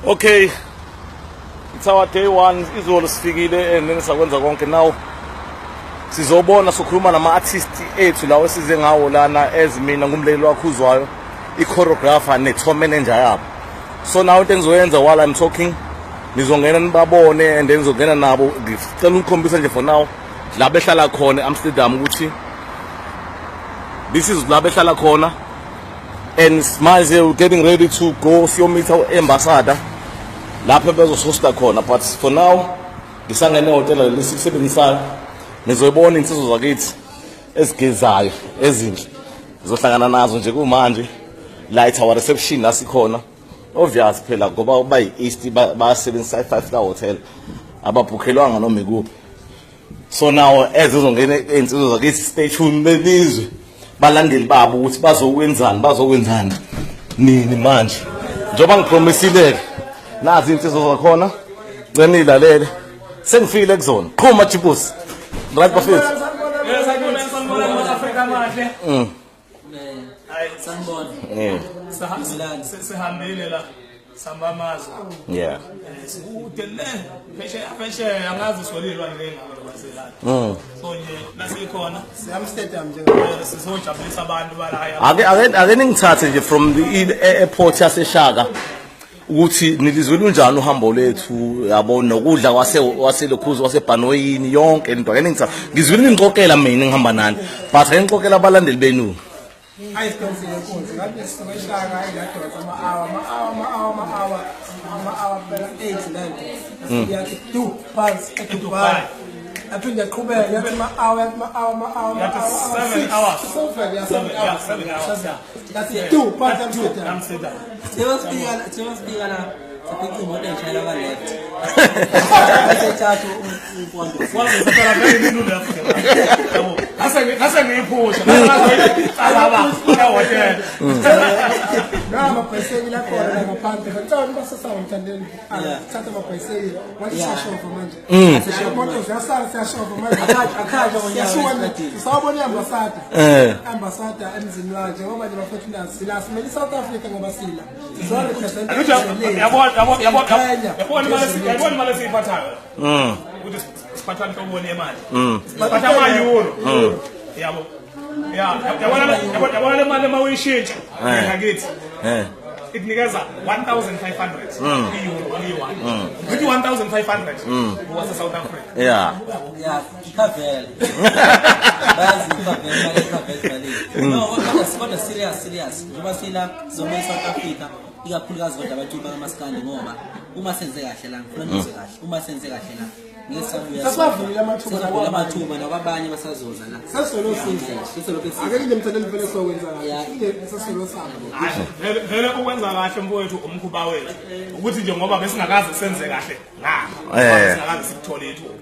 Okay. It's our day one. Izolo sifikile and then sakwenza konke now. Sizobona sokhuluma nama artist ethu lawo esize ngawo lana as mina ngumleli wakhuzwayo i-choreographer ne-tour manager yabo. So now into engizoyenza while I'm talking nizongena nibabone and then ngizongena nabo ngicela ukukhombisa nje for now la behlala khona e-Amsterdam ukuthi this is la behlala khona and manje we're getting ready to go siyomitha u-ambassador lapho bezososta khona but for now ngisangene ehhotela leli sikusebenzisayo nizoyibona iy'nsizwa zakithi ezigezayo ezinhle ngizohlangana nazo nje kumanje la it's our reception la sikhona obvious phela ngoba bayi-east bayasebenzisa i-five star hotel ababhukhelwanga noma ikuphi so now as izongena ey'nsizwa zakithi stay tuned benizwe balandeli babo ukuthi bazokwenzani bazokwenzani nini manje njengoba ngipromisile-ke nazi iy'nsizwa zakhona ngicela niyilalele sengifikile kuzona qhuma jibusi right bafethu. Afrika amahle. Sanibona. Sihambile la sihamba amazwe. Sikude le phesheya phesheya angazi solilwa ngeke baselana. So nje lasikhona Amsterdam nje. Sizojabulisa abantu bala. Ake ningithathe nje from the airport yaseShaka ukuthi nilizwela unjani uhambo lethu yabo nokudla kwase waselokhuzi wasebhanoyini yonke into ake ningithathe ngizwile ningixoxela mina ngihamba nani but ake ngixoxela abalandeli benu. Hayi sidonsile inkunzi ngathi sisuke eShaka hayi ladonsa ama-hour ama-hour ama-hour ama-hour ama-hour phela 8 9 yathi du phansi eDubai aphinde aqhubeke yathi ama-hour yathi ama-hour ama-hour Yathi 7 hours. 7 yeah 7 Yeah, hours 7 hours. yathi du phansi Amsterdam. Amsterdam. Thina sifika la safica imoto eyishayela kwa left. Sethathu umpondo. Waze phela vele into left. Yabo. Ngase ngiyiphusha. Alaba ehhotel. Namabhayisekile akhona la ngaphandle ngicela ukuba sesaba mthandeni thatha amabhayisekile wathi siyashova manje imoto ziyasala siyashova manje. Akhatsha ngonyaka Siyasuka wesibili. sawubona i-ambassador ambassador emzini wakhe njengoba nje bafethu nazi sila simele i-South Africa ngoba sila sizorepresent Yabo yabo yabo yabona imali esiyiphathayo. Ukuthi siphatha inhloboni yemali. Siphatha ama-euro. Yabo. Ya, yabona yabona le mali mawuyishintsha ngakithi. Ikunikeza 1500 i-euro eliyi-1. Ngithi 1500 wase South Africa. Yeah, ikhavele. Bayazi ikhavele, imali ikhavele imali. No, kodwa serious serious. Njengoba sila sizoma eSouth Africa, ikakhulukazi kodwa abaculi bakamaskandi ngoba uma senze kahle la, ngifuna nizwe kahle. Uma senze kahle la, ngeke sisabuya. Sesibavulile amathuba. Sesibavulile amathuba nakwabanye basazoza la. Sesolo siza. Sesolokhu siza. Ake nje mthandeni vele sokwenza kahle sesolo sabo. Hayi, vele vele ukwenza kahle mfowethu umkhuba wethu ukuthi nje ngoba besingakaze senze kahle ngapha singakaze sikuthole ithuba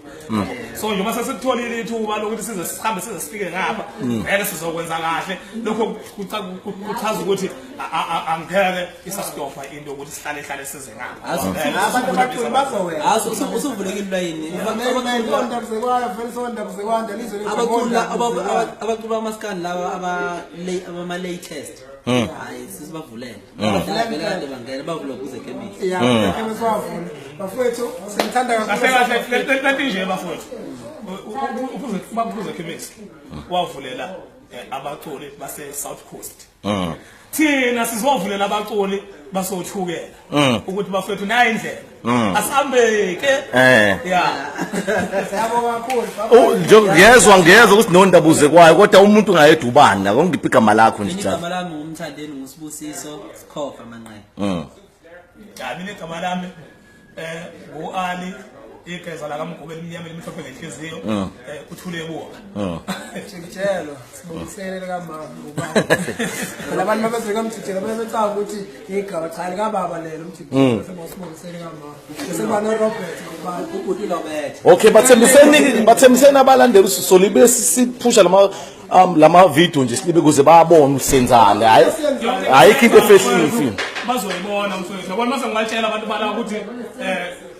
so njengoba sesikutholile ithuba lokuthi size sihambe size sifike ngapha vele sizokwenza kahle lokho kuchaza ukuthi angeke isastopha into yokuthi sihlale hlale size ngapha. Abantu abaculi bazowela. Hayi, usuvulekile ulayini. Ondabuzekwayo vele sondabuzekwayo lizwe. Abaculi bamaskandi laba abama latest. Hayi sisibavulele. Abadala vele kade bangena bavula kuze khemisi. Ya ebeswavula bafowethu sengithanda kahle kakhulu. Kahle lento nje bafowethu uphuze baphuze khemisi wavulela abaculi base South Coast. Thina sizovulela abaculi basothukela ukuthi bafethu nayi indlela asihambeke. Ya. Siyabonga kakhulu. Oh, nje ngiyezwa ukuthi nondabuze kwayo kodwa umuntu ungayedwa ubani ake ngiphe igama lakho nje Mina cha. igama lami ngumthandeni nguSibusiso Sikhova Manqele. Ya, mina igama lami ngu-Ali igeza la kaMgube elimnyama elimhlophe ngenhliziyo uthule buka. Jikijelo sibongisele likamama ngubaba phela abantu babezwe kamjijelo bebecanga ukuthi igaba cha likababa lelo umjijelo sibongisele kamama bese kuba noRobert ngubaba. Ubhuti Robert. Okay, bathembiseni abalandeli ukuthi solibe siphusha lama video nje silibe kuze bayabone usenzani. Hayi ayikho into efehliwe. Bazoyibona mfowethu yabona mase ngibatshela abantu bala ukuthi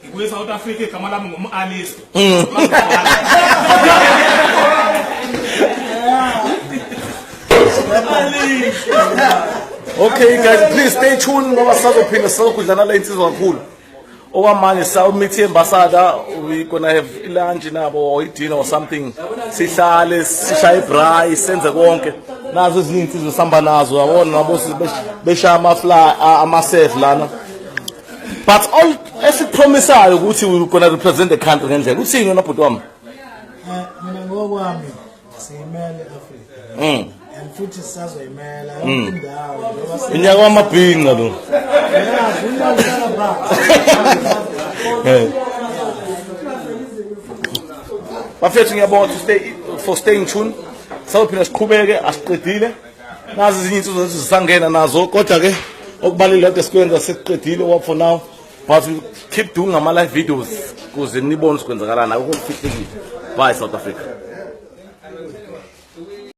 ngibuye South Africa igama lami ngum-Alice. Ali. Okay guys, please stay tuned ngoba sisazophinda sizokudlana le insizwa kakhulu. Okwamanje sawumithi ambassador, we gonna have lunch nabo or dinner or something. Sihlale sishaye braai senze konke. Nazo ezinye insizwa sihamba nazo yabona nabo beshaya ama fly ama surf lana. But all esikupromisayo ukuthi we gonna represent the country ngendlela. Uthini wena bhuti wami? Mina ngokwami siyimele Afrika. And futhi sisazoyimela yonke indawo njengoba Unyaka wamabhinca lo. Yazi, unyaka uhlala phansi. Bafethu ngiyabonga to stay for staying tuned. Sawuphinda siqhubeke asiqedile. Nazi ezinye insizwa zethu zisangena nazo kodwa ke okubalulekile kade sikwenza sesiqedile what for now. But we keep doing ama live videos kuze nibone sikwenzakalani akukho kufihlekile. Bye South Africa.